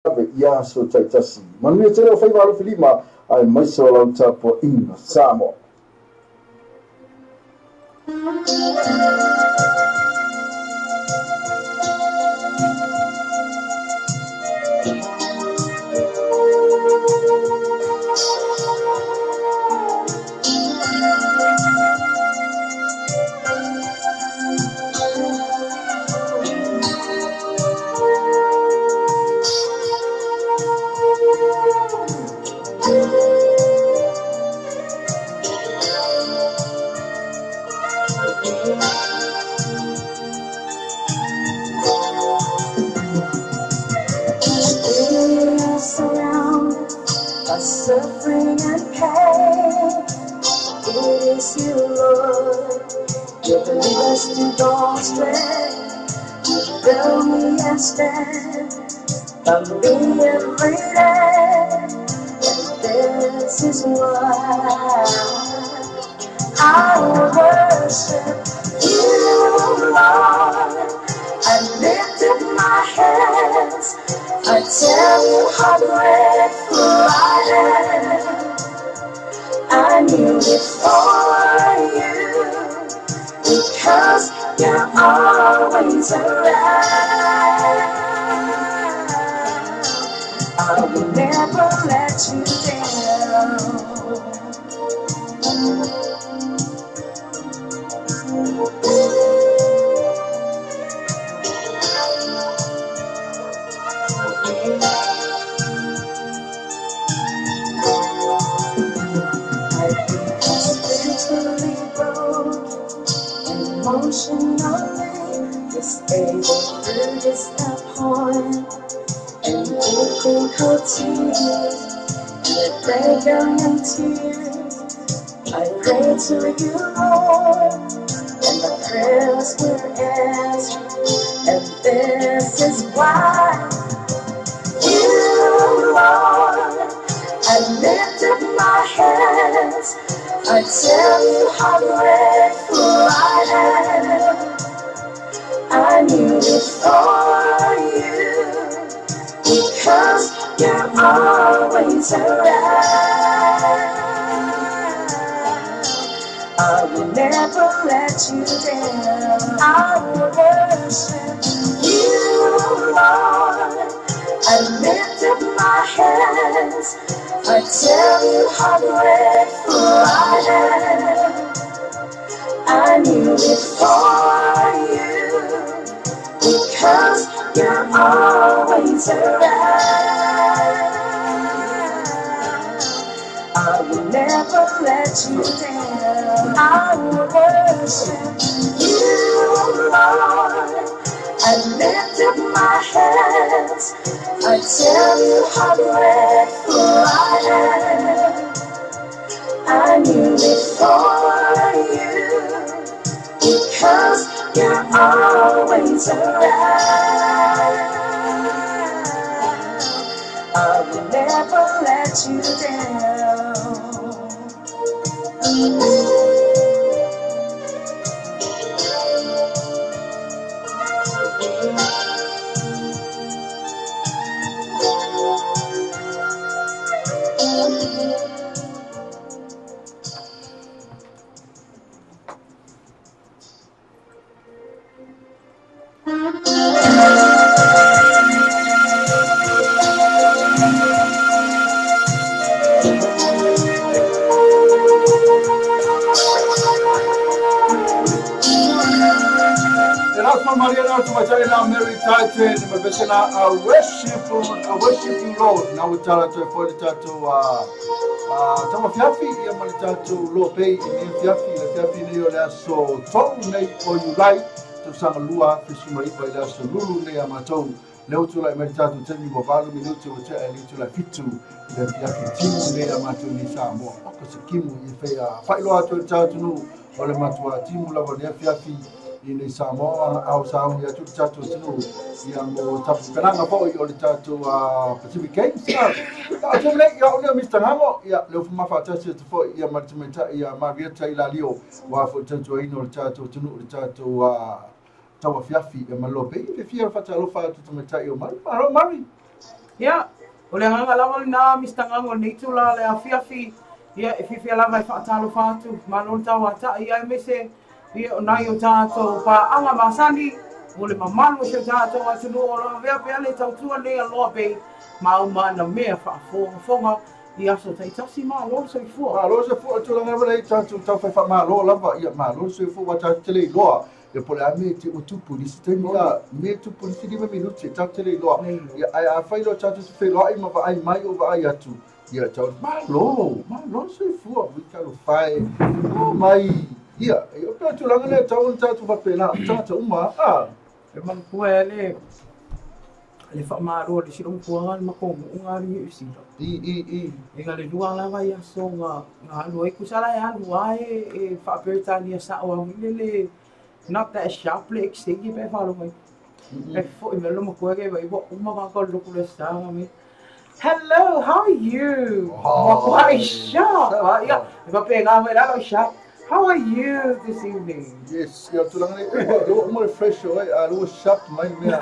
Ave i aso taitasi. Manuia tele o faiva alofilima aemaise o lau tapuaiga Samoa. Surrounded by suffering and pain, it is you, Lord. You lead us to go astray. You fill me and stand by me every day. And this is why I worship you, Lord. I lift up my hands. I tell you how grateful I am. I knew before you, because you're always around. I will never let you down. I've become spiritually broken, emotionally disabled through disappointment and difficulties, and breakdown and tears. I pray to you, Lord, and my prayers were answered. And this is why you, Lord, I lift up my hands. I tell you how grateful I am. I knew before you, because you're always around. I will never let you down. I will worship you, Lord. I lift up my hands. I tell you how grateful I am. I knew before you, because you're always around. I will never let you down. I will worship you, Lord. I lift up my hands. I tell you how grateful I am. I knew before you, because you're always around. I will never let you down. Mary Titan, I worship you, Lord. Now we tell to for the tattoo, Tamafiafi, Yamalitato, Lope, Fiafi, Fiafi, Neolaso, Tone, or you like to Sangalua, Fishimari, by Lasso, Lulu, Neamato, Leotula, Meritato, tell me about Minuto, Litula Fitu, the Fiafi, Neamato, Nisa, more Kimu, if they are Failo to Tatunu, or the Matua, Timula, Fiafi. In Samoa, au sa ia tu tatou tunu ia mo tapukananga foi o le tatou Pacific Games. A tu le ia o le Mr. Ngamo ia le ufuma faatasi atu foi ia ma le tamaitai ia Marieta i Lalio ua foi tautuaina o le tatou atunuu le tatou tauafiafi ia malo pei e fia fatalofa atu tamaitai o Mari. Malo Mari. Ia, o le agaga lava lena Mister Gago i lenei itula o le afiafi, ia, e fiafia lava e faatalofa atu, malo le tauatai, aemaise, ia, o nai o tatou paaga masani, mo le mamalu o si o tatou atunuu o lo o avea pea le tautua nei a Loa Bay ma uma ana mea faafogafoga i aso taitasi. Malo le soifua. Malo le soifua, o le tulaga lava lea i tatou taufai faamalo lava, ia malo le soifua, aua tatou te le iloa Ia po o le a mea te ua tupu i le isi taimi, a mea e tupu i le isi 5 minute, tatou te le iloa. Ia, ae afai loa tatou te feiloai ma vaai mai o vaai atu, ia tau, malo, malo le soifua, ui talofa e, o mai, ia, ia, o le tulaga lea e tatau ona tatou faapena, o tagata uma, a. E manatua e le le faamalo a le isi matua le matou nuu nga i Niu Sila. I. E na le lua lava i aso nga alu ai kusa la e alu a e faa-Peretania sao au i le not that sharp le accent pe faalogo ai. E foi mai le matua ke vai ua uma ka ka loku le sa nga me. Hello, how are you? Oh, Matua sharp. Ia, e faapena mai lalo sharp. How are you this evening? Yes, ia tulaga nei, e ua uma le fresh oe, a ua sharp mai le mea.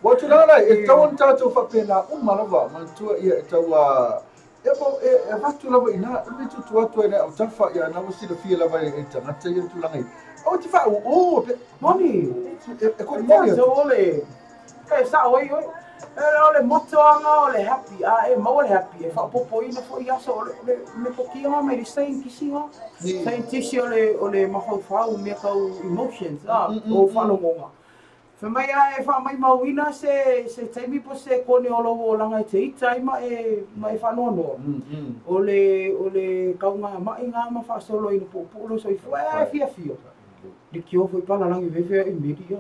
Ua tulaga nei, e tatau ona tatou faapena uma lava, manatua ia e tau a e e avatu lava i ina, e me tutu atu ai le autafa, ia na ua silafia lava e tagata ia tulaga ia. Aua te faauu pe Moni. E good morning atu. Ole. E sao ai oe. O le motoaga o le happy, a e maua le happy, e faaopoopoina foi aso o le metotia mai le scientist scientist o le mafaufau mea tau emotions, a o faalogoga. Fai mai a e faamaumauina se taimi po o se kone o lou olaga e te ita ai ma e faanoanoa. O le kauga mai ngā ma faasolo ina puupuu lo soifua e fiafia. Le kio foi palalagi fefe i meli ia.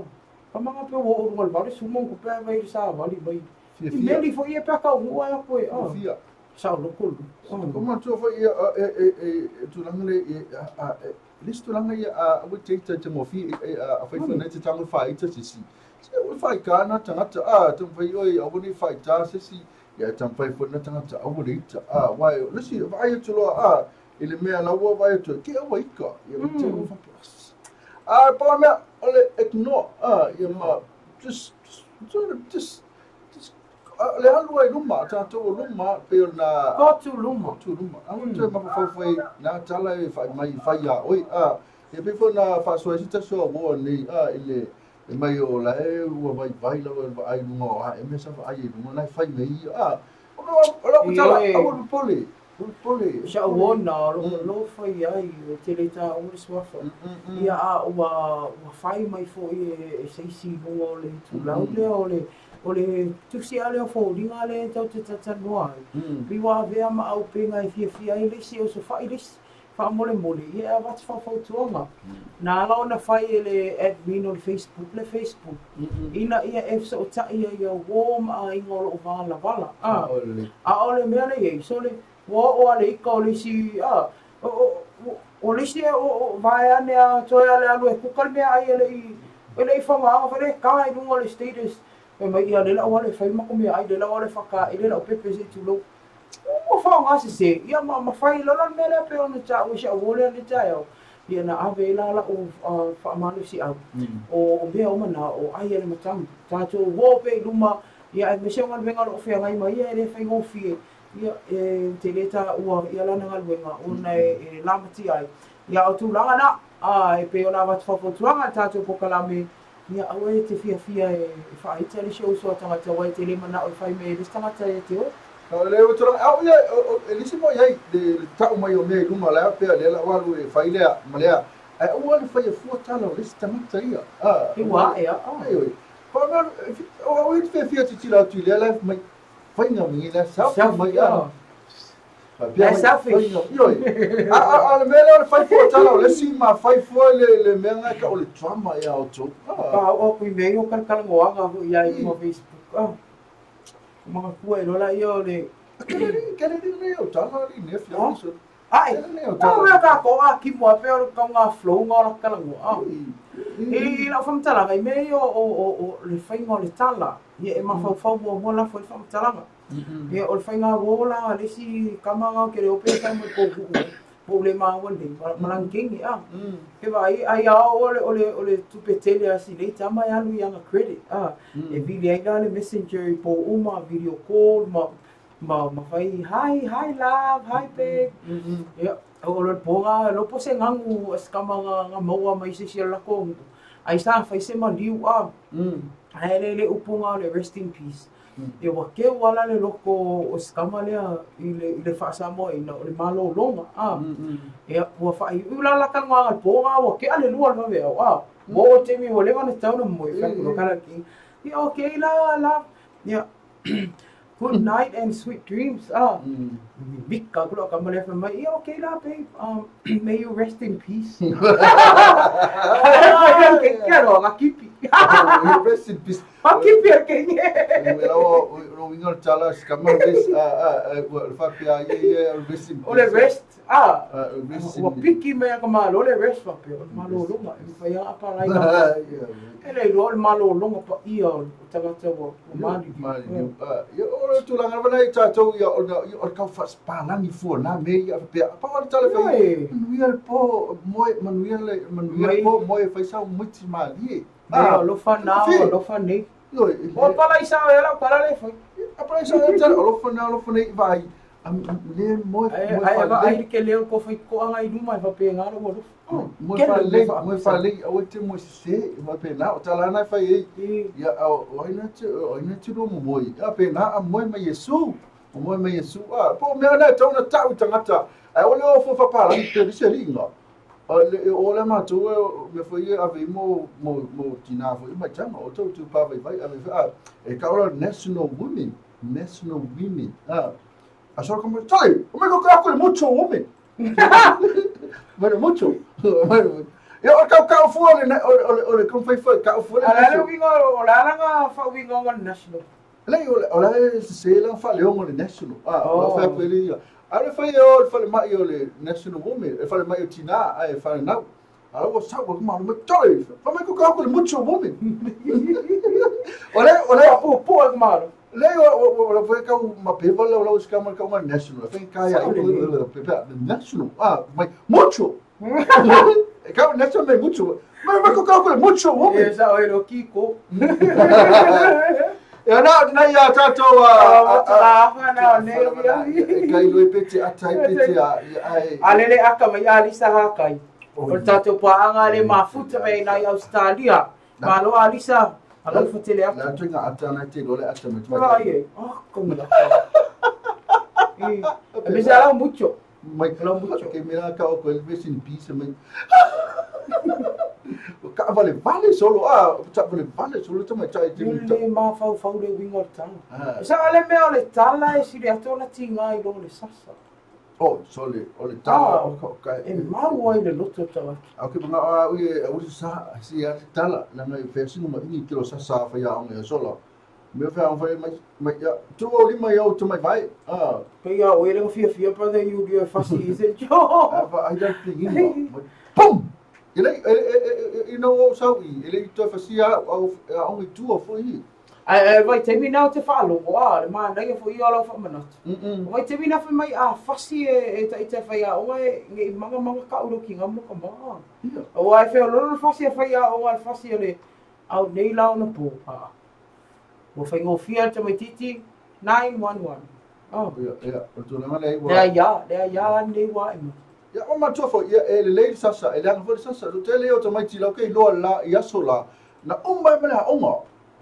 Pamanga pe o o le vale sumo ko pe vai sa vali mai. I meli foi e pe ka u ai ko e. Fiafia. Sa loko lu. Ko matua foi ia e tulaga le e le isi tulaga ia a ua te ita te ngofi a fai foi nei te tango whaita sisi. Se ua whaita na tangata a te mwhai oi a ua nei whaita sisi ia te mwhai foi na tangata a ua le ita a wai o lisi vai atu loa a i le mea la ua vai atu ke aua ika ia ua te ua whapea. A pa mea o le ignore a ia ma just le alu ai luma, tātou o luma, pe o nā... Kotu luma. Kotu luma. A ua te mawhawhai nā tala e whai mai whai a oi, a, e pe fo nā whasoa si tasoa woa nei, a, i le, e mai o la e ua vai vai la ua ai lunga o a, e mea sa ai lunga, nai whai mei, a, o la ua tala, a ua pole, ua pole. Sa uona, lo whai ai, o te le tā o le swafa. Ia a ua whai mai fo i e seisi lunga o le tūlau lea o le, o le tusi ale o fōringa le tau te tatanoa ai. Piwa avea ma au penga e fiafia ai lesi o so whai lesi, wha mole mole, ia a watu whawhautuanga. Nā ala ona whai e le admin o le Facebook, le Facebook. Ina ia e so o tai ia ia wō ma a inga o lo wāla wala. A o le mea le iei, so le wā o ale ika o lesi, a, o lesi e o vae ane a toi ale alu e kukal mea ai ele i whangaanga, whare ka i lunga o le status. E mai ia le lau ale whai mako mea ai, le lau ale whaka, i le lau pepe se tūlou. Ua whaonga se se, ia ma whai lola mea lea pe ona tā, ua sia uole ane tā au. Ia na ave i la la o whaamalu si au. O mea o mana, o ai ele matangi. Tātou wō pe i luma, ia e mese o ngalwenga lo o whiangai mai, ia e le whai ngōwhie. Ia e te leta ua, ia lana ngalwenga, ona e lamati ai. Ia o tūlanga na, e pe o la watu whawhautuanga, tātou pokalame. Ia aua e te fiafia e whaita le se uso a tangata wai te le mana o whai me le tangata e te o. Le o tulaga, au ia, e lisi mo iai, le tau mai o mea i luma lea, pea le la walu e whai lea, ma lea, ai aua le whai e fua tala o le isi tangata ia. E wā ea, a. Ai oi. Pa mea, o au e te fiafia te tira atu i lea, lai mai, whainga mingi lea, selfie mai a. É selfish. A le mea lea o le whai fua tala o le si ma whai fua le mea ngai ka o le drama ia o tō. Pa o kui mea o kalakalangoaga hui ia i mo Facebook. Mga kua e lola ia o le... Kere ri nei o tala ri ne fia. Ai, o mea ka ko a ki mua pe o le kaunga flow ngā o la kalangoa. I lau whamtalaga, i mea o le whainga o le tala. Ia e mawhauwhau mua mua la fo le whamtalaga. Ia o le whainga wōla, le si kamanga ke le ope whai mo kō huu. Po le maua nei, malangenge a. He vai ai a o le o le o le tupe tele a si nei tama e alu i ana credit a. E vili ai la le messenger i po uma, video call ma ma ma fai hi, hi love, hi babe. Ia, o le poga lo po se ngangu a se kama nga nga maua mai se sia lako. Ai sa fai se maliu a. Ae le le upunga o le rest in peace. Ia ua keu ala le loko o se kama lea i le i le faasamoaina o le malōlōga a. Ia ua faaiuiu la la talanoaga i le pō ua keʻa le lua o le vaveao a. Ua oo i le taimi ua leva ona tatau ona moe fai atu loa kala ki. Ia okay la la. Ia good night and sweet dreams a. Mimika aku lau kama lea fai mai, ia okay la babe, may you rest in peace. Ke aloa nga kipi. Rest in peace. Ma kipi a ke nge. Ua o o winga o tala skama rest a a ua le faapea ia ia rest in peace. O le rest a. Ua piki mai a ka malo le rest faapea o le malōlōga e mafai lava apalai la. E le iloa o le malōlōga paia o tagata ua maliliu. Ia o le tulaga lava lena i tatou ia ona o le tau faapalagi fua na mea ia faapea pau lava le tala e fai manuia le po moe manuia le manuia le po moe e fai sau moiti malie. Mai alofa na alofa nei. O apalai sao e lau tala le fai. Apalai sao e tala alofa na alofa nei vaai. Le moe moe Ai vaai le ke leo ko fai koanga i luma e faapena lou alofa. Moe faalelei, moe faalelei aua e te moe sese, faapena o tala lena e fai ai. Ia o ai na te o ai na te lua momoe. Ia pena a moe mai Iesu. O moe mai Iesu. A po o mea lena e tatau ona tau i tagata. Ae o le o fua faapalagi pe le se aliiga. O le matou e mea foi e ave i mo mo mo tina foi mai tama o tou tu pa vai vai ave a e ka ora national women national women a a so como chale o me ko ka ko mucho women bueno mucho ia o kau kau fua le o le o le kau fai fai kau fua le A le uiga o le ala nga faauiga o le national. Le o le se la fa le o le national a o fa ko le ia a le fai o le fale mai o le national women e fale mai o tina a e fale nau a ua sau o ma me toi fa mai ko ka ko le mucho women o le o le po po e malo le o o le foi kau ma pe vala o la ska ma kau ma national fa ka ya national a mai mucho e kau national mai mucho mai mai ko ka ko le mucho women E sa o e lo kiko. Ia na na ia tātou a a na o nei e kai loi pe te ata i pe te a ai. A lele aka mai a Lisa Hakai. O le tātou pāanga le mafuta mai nai Australia. Malo a Lisa. Alofa tele atu. La tuinga ata na te lole ata mai. Ai e. Oh, konga la. E me sa lau mucho. Mai Lau mucho. Ke mera ka o ko le rest in peace mai. Ka vale vale solo a ta vale vale solo ta mai tai te Le mafaufau le uiga o le tala. E sa le mea o le tala e sili atu ona tiga i lo le sasa. Oh, sole o le tala o ka ka E mau ai le loto o tagata. A ke manga a ui e ui sa si a tala la ngai fe sinu ma ini kilo sa sa fa ya onge sola. Me fa on fa mai mai ya tu o lima ya o tu mai vai. Ah. Pe ia o ele fia fia pa de iu e fasi i se jo. A fa ai da plingi. Pum. Ele i no o sau i ele to fa si a o onge tu o fo i. Ai vai te mina o te whaalogo a le mānaia fo ia lau whaamanatu. Vai te mina whai mai a fasi e ta i te whai a onga e nge i manga manga ka uro ki ngā moka maa. O ai whea lolo fasi e whai a onga le fasi o le au nei lao na pō. Ua whai ngō whia te mai titi 911. Oh. Ia, ia, o tulaga lea ua. Lea ia, lea ia nei wā e mai. Ia, o matua foi, ia, e lelei le sasa, e leaga foi le sasa. Lo tele o tamaiti lau ke iloa la i aso la, na uma e ma le aoga,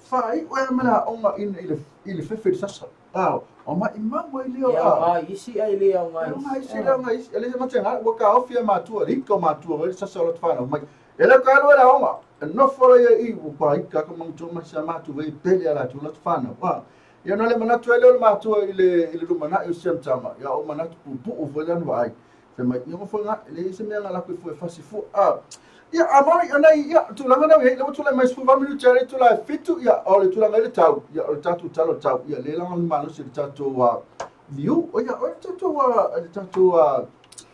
faaiu e ma le aoga ina i le fefe le sasa. A, o mai maua i leo Ia a. ngā isi ai le au ngā Ia ngā isi. isi, lea ngā isi. E le se mate ngā, ua ka ofi e matua, le ika o matua, wai le sasa o la te whanau mai. E leo ka alu e le aoga, e nofo la ia i, ua kua ika ka mangu tō mai sa matua, wai pele a la tu la te whanau. A, ia na le manatu e leo le matua i le lumanai o siam tama. Ia o manatu pupu'u foi lana vaai. Fai mai, ia ngofo ngā, le isi mea ngā lako i fue fasi fu. A, ia, a maui, ana i, ia, tulaga nau, hei, lewa tulaga mai sifu valu minute ale tulaga e fitu, ia, o le tulaga i le tau, ia, o le tātou talo tau, ia, le langa le malosi le tātou, viu, o ia, o le tātou, le tātou,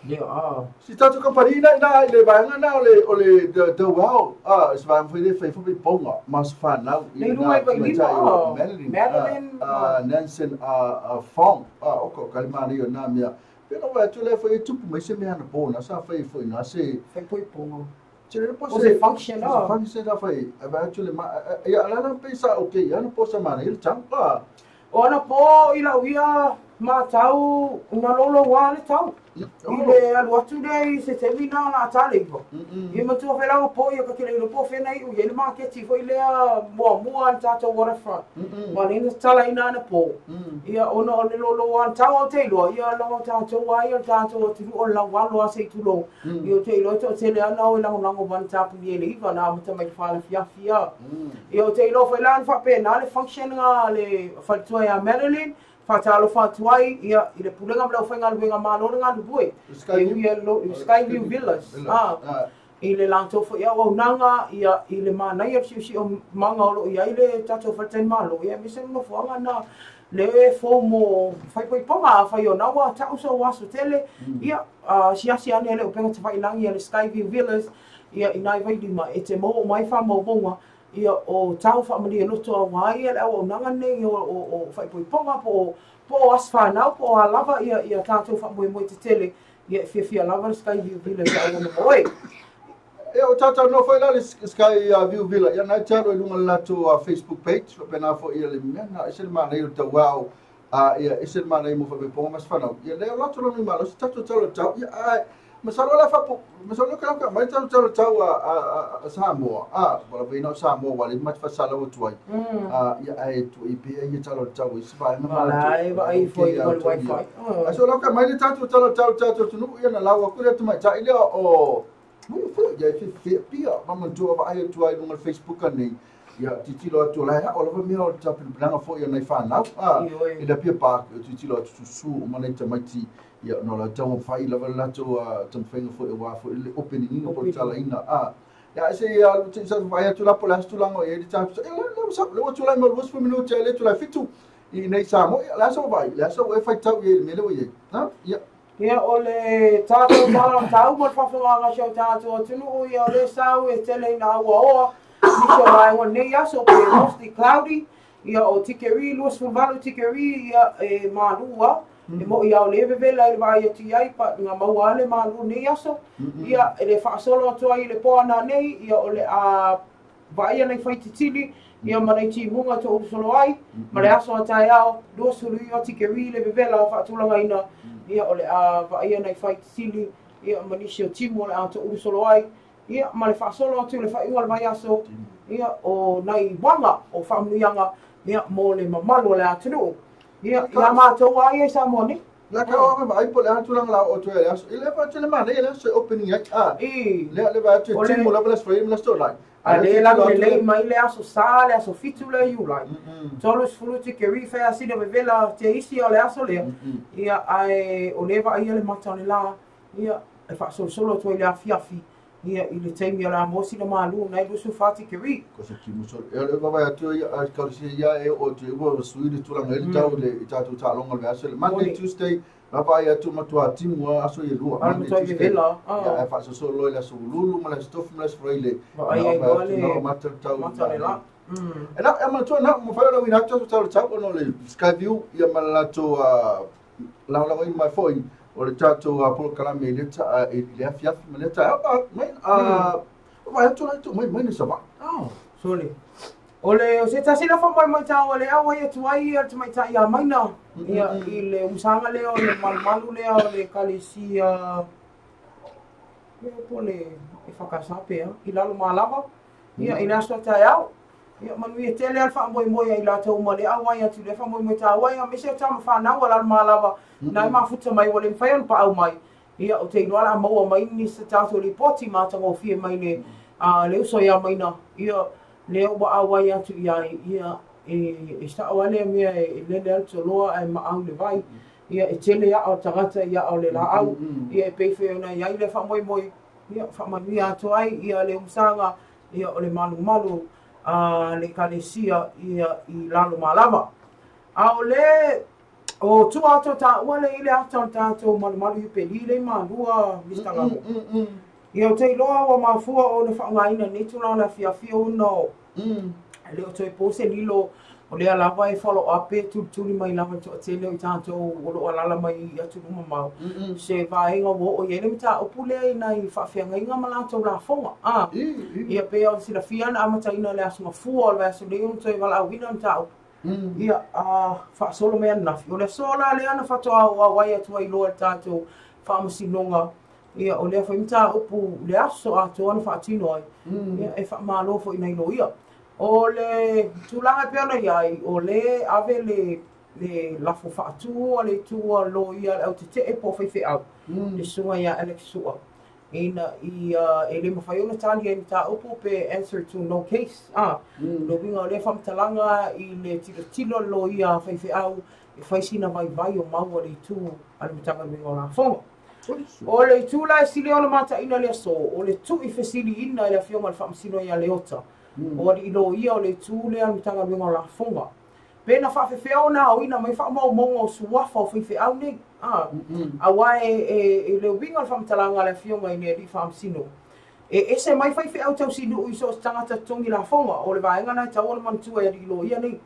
Ia, a. si tātou kampani ina, ina, i le vaega na o le, the well, a, se vaega foi le fai foi ponga, mas whanau, i Nei runga i vai lima, a, Madeline, Madeline, Nansen, a, Fong, a, o ka kalimana i o nā mea, Pe na vai tu le foi tupu mai se mea na po na sa fai foi na se Faaipoipoga. Te le po O se function se a. function sa fai a vai tu le ma ia la la pe sa okay ia na po sa mana il tau a. O ana po i lau ia matau na lolo wa le tau. I le alu atu lea i se taimi na la tale iwa. Ia matua whelaga po ia ka kele ilo po whena i ui le maketi foi lea mua mua an tātou waterfront. Ma le tala ina ana po. Ia ona o le lolo an tau au te iloa, ia laga tātou ai o tātou atu o la walo a se tulo. Ia o te iloa to tele ana o lango lango van tapu ni le iwa na amata mai whala fia fia. Ia o te iloa whai lan whape na le function nga le whalitua ia Madeline. Whatalo whatuai ia i le pulenga mle whainga luenga malo nga lubue. Skyview Villas. I le lanto fo ia o nanga ia i le mana ia si o manga o ia i le tatou whaten malo ia me se no foanga na le fo mo fai poi ponga fai o nawa ta uso waso tele ia si si ane le upenga te whai langi ia le Skyview Villas ia i nai vai lima e te mo mai wha mo bonga ia o tau whaamali e loto a wai ia le au nanga nei o whai poi ponga po po aswhanau po a lava ia ia tātou wha moe te tele ia fia fia lava le Skyview Villas ia au moe. E o tātou no foi la le Skyview Villa ia nai talo i lunga le latou Facebook page whapena fo ia le mea na ese le mana i o tau wau ia ese le mana i mo whapeponga mas whanau ia leo latou lanu i malo se tātou talo tau ia ai masalo la fa masalo ka ka mai talo talo tau a Samoa a wala vina o Samoa wale mat fa sala o tuai ia ai tu i pe ia talo tau i sva na malai va ai foi i wifi a so la ka mai le tatu talo tau tatu tu nu ia na lawa ku le tu mai ta ile o mu fu ia fi fi pia ma tu va ai tu ai lunga Facebook nei ia titilo atu la o lava mea o ta pilanga fo ia nei whanau a i la pia pa titilo atu susu o mana tamaiti ia no la tau fai lava la to tamfenga fo e wa fo le opening ina po tala ina a ia se ia te sa vai atu la po la stu lango e ta e le sa le tu la mo was fo minuti le tu la fitu i nei sa mo la so vai la so e fai tau e me le o na ia Ia o le tātou tala tau mo whawhanga sio tātou atunu ia o le sau e tele ina aua oa nisio mai o nei aso pe mostly cloudy ia o tikeri luas fuvalu tikeri ia e malua e mo ia o le vevela i le vai atu ai pa ngā maua ale malu nei aso ia e le whaasolo atu ai le poana nei ia o le a vaia nei whaititili ia ma nei timuga toʻulusolo ai ma le aso a taeao 29 tikeri le vevela faatulaga ina ia o le a vaaia nai faititili ia ma nisi o timu o le a toʻulusolo ai ia ma le faasolo atu le faaiuga le vaiaso ia o nai uaga o faamanuiaga ia mo le mamalu o le atunuu ia ia matou ai ai Samoa nei. La ka o vai po le tulaga la o tu le aso ile va tele mana ile so opening ai a le le va tu timu la la frame la sto lai A le la le lei mai le aso sa le aso fitu le iulai. Tolu sefulu tikeri fai asina vevela te isi o le aso lea. Ia ae o le vaai le mata o le la. Ia e faasolosolo atu ai le afiafi. Ia i le taimi o le a mosi le malu nai 24 tikeri. Ko se timu so e le va atu ia a ka se ia e o tu o sui le tulaga le tau le i tātou taaloga le aso le Monday Tuesday la vai atu matua timu aso i lua Monday Tuesday. Ia e faasolosolo le aso lulu ma le stof ma le fraile. Vaai ai loa le mata tau mata le la. E na e matua na mo fai o ina tau tau tau no le Skyview ia ma la to la la i mai foi o le tātou polokalame le ta e le afiafi ma le ta mai a vai atu la tu mai mai ni sa va. Sole. O le o se tasi la fa mai mai tau le au ai atu ai ia te mai tai a maina ia i le umsanga le o le malumalu le o le kalesia ia po le e whakasape i lalo malava ia i le aso tai au ia manuia tele al whaamoemoe ai latou ma le au ai atu le whaamoemoe tāu ai a mese o tama whanau a lalo malava nai mafuta mai o le mwhai ona paau mai ia o te iloa la maua mai ni se tātou lipoti mātagofie mai le le uso ia maina ia le ua auai atu ia ia e sao ale mea e lele al toloa ai maau le vai ia e tele ia o tagata ia o le laau ia e peife ona ia i le whaamoemoe ia whaamanuia atu ai ia le umsanga ia o le malumalu a le kalesia ia i lalo malava. A o le o tua atu tāua le i le ata o tātou malumalu i peli le malua Mr. Gamo. Ia o te iloa ua mafua o le whaangaina nei tulaga le afiafi ona o le o toe po se lilo O lea lava e follow up e tulituli mai lava i le toatele o i tatou o lo o alaala mai i atunuu mamao, se vaega ua oo i ai le mataupu lea i nai faafeagaiga ma latou lafoga. Ia pei ona silafia na amataina i le Aso Gafua o le vaiaso nei ona toe valaauina le mataupu. Ia, faasolo mai ananafi. O le aso la lea na faatoa auau ai atu ai loa i le tatou Faamasinoga. Ia, o lea foi mataupu le aso atoa na faatino ai. Ia, e faamalo foi i nai loia. O le tulaga e pei ona i ai, o lea e ave le le lafo faatu a le itu a loia a le autetee po o faifeau, le susuga ia Alex Sua, ina ia e le mafai ona tali ai mataupu pe answer to no case. A, le uiga o lea faamatalaga i le tilotilo a le loia a faifeau e fai sina vaivai o mau a le itu a le Matagaluega o Lafoga. O le itu la e sili ona mataina i le aso, o le tuuifesiliina e le Afioga i le Faamasino ia Leota, o alii loia o le itu lea a le Matagaluega o Lafoga. Pe na faafefea ona aoina mai faamaumauga o suafa o faifeau nei? A, aua e le uiga o le faamatalaga a le Afioga i le Alii Faamasino, e ese mai faifeau tausinuu i so o se tagata totogi lafoga. O le vaega lena e tatau ona manatua e alii loia nei.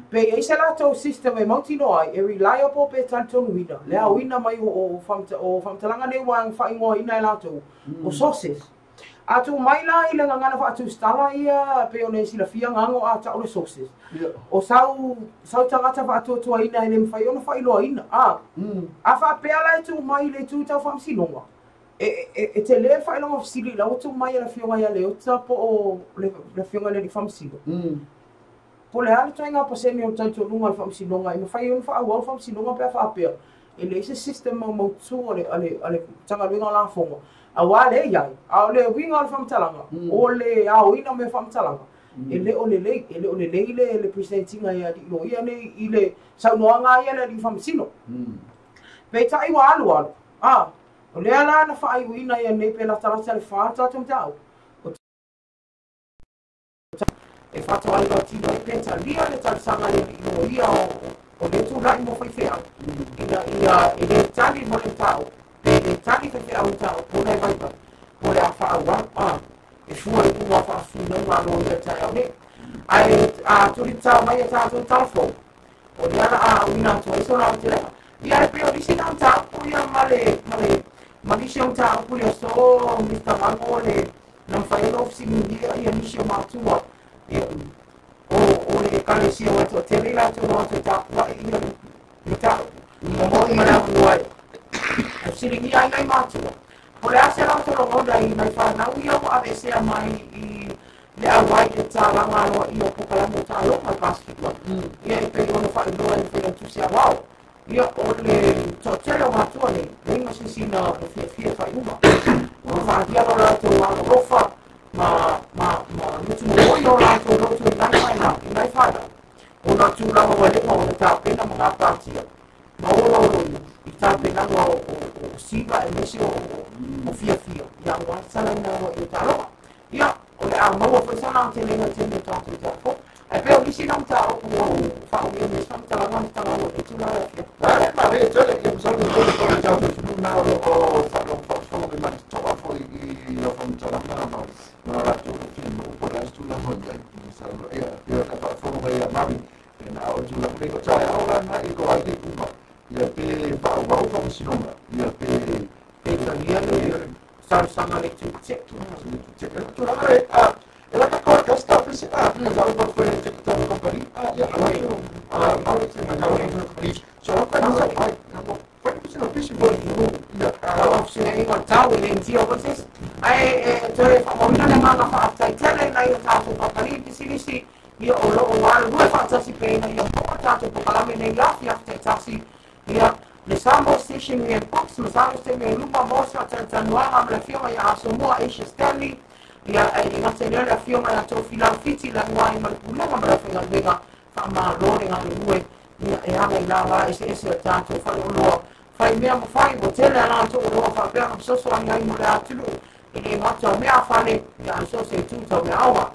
Pe i ai se latou system e mautinoa ai, e reliable pe talitonuina le aoina mai o faamatalaga nei ua faaigoaina e latou o sources. A tuu mai la i le gagana faatusitala ia pei ona e silafia gago a tau le sources, o sau sau tagata faatuatuaina e le mafai ona faailoaina. A a faapea la e tuu mai i le itu tau faamasinoga, e tele le faailoga fesili ila ua tuu mai e le Afioga ia Leota po o le Afioga i le Alii Faamasino. Po o le a le ituaiga pasene o le talitonuga a le Faamasinoga e mafai ai ona faaauau le Faamasinoga pe a faapea e leai se system maumaututu a le, a le, a le Matagaluega o Lafoga, aua lea e i ai. A o le uiga o le faamatalaga, o le aoina o mea faamatalaga, e le o lelei, e le o lelei le, le present ina e alii loia nei i le saunoaga a ia le alii faamasino. Peitai ua alu alu, a, o lea la na faaiuina ia nei pe latalata le 4 le tatou mataupu, E faatoa tino ai pe talia le talosaga a le alii loia o le tulai mo faifeau ina ia e le tali mo le mataupu pe le tali faifeau i mataupu ona e vaivai po o le a faaauau a e fua i luga o faafinauga a loia i le taeao nei. Ae a tulitao mai a tatou tala fou, o lea la a auina atu ai sona aotelega. Ia e pei o nisi na mataupu ia ma le ma le ma nisi o mataupu i le aso Mister Mago le na mafai ona fesiligia ia nisi o matua ia, o le ekalesia ua toatele i latou na o atu e tapuai ia le mataupu ma moi ma le avanoa e fesiligia ai nai matua. Po o le a se latou lagona i nai fanau ia ua aveesea mai i le auai i le tatalaga aloaia o polokalame o taaloga i Pasifika. Ia e pei ona faailoa e le Failautusi Aoao. Ia, o le toatele o matua nei, leai ma se isi na fiafia i faaiuga. Ua faaalia lo latou alolofa ma, ma, ma mutumomoi o latou loto i nai faila, i nai faila, ona tulaga ualega o le tapena ma gapatia, ma olaoloia i tapenaga o, o, o siva aemaise o, o, o fiafia, ia aua le tatalaina aloaia o taaloga. Ia, o le a maua foi sana aotelega i le taimi o tatou telefoni. Ae pei o nisi na mataupu ua ou faaumia mai ai se faamatalaga ma tagau o lenei tulaga e afio. Ae malie tele, ia masalo e tele foi le tatou atunuu na o lo o faalogologo mai ma totoa foi i lau faamatalaga ma ma latou finau po o le a se tulaga o i ai. Masalo ia ia ka faafofoga mai ia Mari na o le tulaga nei o taeao la na i ko ai le uma ia pe faaauau faamasinoga ia pe Pe talia le talosaga a le itu tetee. Tulaga e a e la ka ko ka staff se a ka sa ba foi te ta company a ia a la a Mari te na ka company so ka na sa ai na mo foi se no pisi foi ia a ofisina o tau i le tia o se ae e toe faamauina le agaga faafetai tele nai o tatou kamupani pisinisi ia o lo o galulue faatasi pea ina ia maua tatou polokalame nei afiafi taitasi ia le Samoa Stationery and Books, masalo se taimi o luma mo se faatalatalanoaga ma le Afioga ia Asomua Asia Stanley, ia ae le gata i lea le Afioga ia Tofilau Fiti Lanuai ma le Pulega ma le Aufaigaluega. Faamalo le galulue ia e ala i lala eseese o le tatou faleoloa fai mea ma fai ua tele a latou oloa faapea ona fesoasoani ai mo le atunuu e le gata o mea a fale ia ae so o se itu tau meaaoga.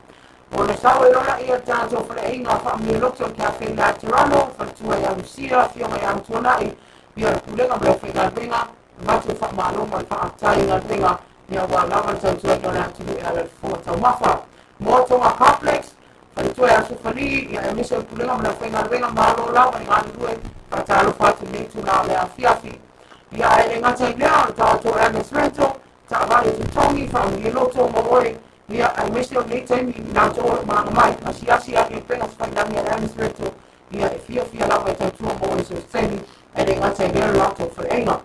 O le sao e lola ia le tatou faleaiga faamieloto le Cafe Laterano, faletua ia Lucia, Afioga ia Antuanai, ia le Pulega ma le Aufaigaluega, avatu le faamalo ma le faafetai i galuega ia aua lava le tautuaina o le atunuu e ala i le fofoga taumafa. Moa Tonga Complex, Faletua ia Sofali, ia aemaise o le pulega ma le aufaigaluega malo lava i galulue faatalofa atu i lenei itulā o le afiafi. Ia ae le gata i lea o le tatou Ernest Rental, taavale totogi, faamalie loto mo oe, ia aemaise o lenei taimi i latou o lo o malaga mai, asiasi ane i upega tafailagi a le Ernest Rental, ia e fiafia lava e tautua mo oe so o se taimi, ae le gata i lea o le latou faleaiga.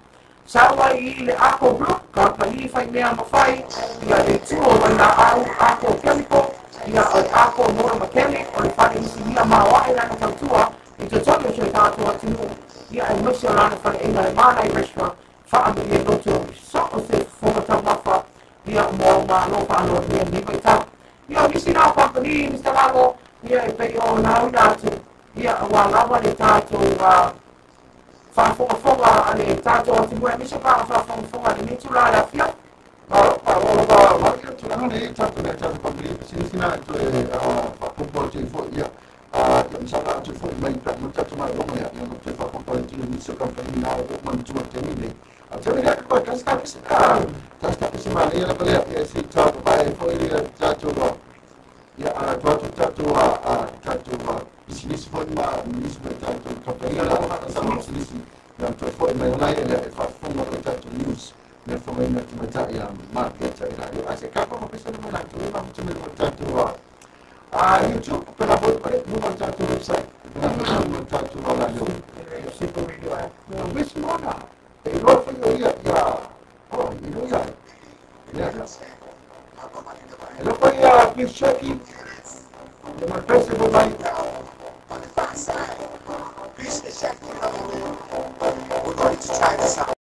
Sau ai i le Ako Group, kamupani faimea mafai, ia le itu o vailaau Ako Chemical, ia o le Ako Motor Mechanic, o le fale inisinia maoae lana tautua i totonu o si o tatou atunuu, ia aemaise o lana faleaiga le Manai Restaurant, faamalie loto so o se fofoga taumafa, ia mo au malo faaloaloa lenei vaitau. Ia o nisi na o kamupani Mr. Lalo, ia e pei ona auina atu, ia aua lava le tatou faafogafoga a le tatou atunuu aemaise o faafogafoga a lenei itulā i le afiafi. Ma ia tulaga nei tatou le tatou kamupani pisinisi na e toe faaopoopo atu ai foi ia ia masala atu foi mai ma tatou malologa ia ia toe faaopoopo atu i nisi o kamupani na o manatua i le taimi nei. A taimi lea ko tasi tapisi tasi tapisi manaia lava lea ia se i tauvae foi ia tatou ia atu atu tatou tatou pisinisi foi ma nisi mai tatou kamupani la sama pisinisi ia toe foi mai ona ia e faafofoga foi tatou news me fofogaina tamaitai ia ma peta i la ia se kapa ma pesa ma latou ma futu me tatou YouTube pela foi no ma tatou website pela foi no tatou la Super Radio app. Wisi mona e iloa foi o ia ia oh iloa ia ia e loa ia beef jerky ia ma pesa foi mai. We're going to try this out.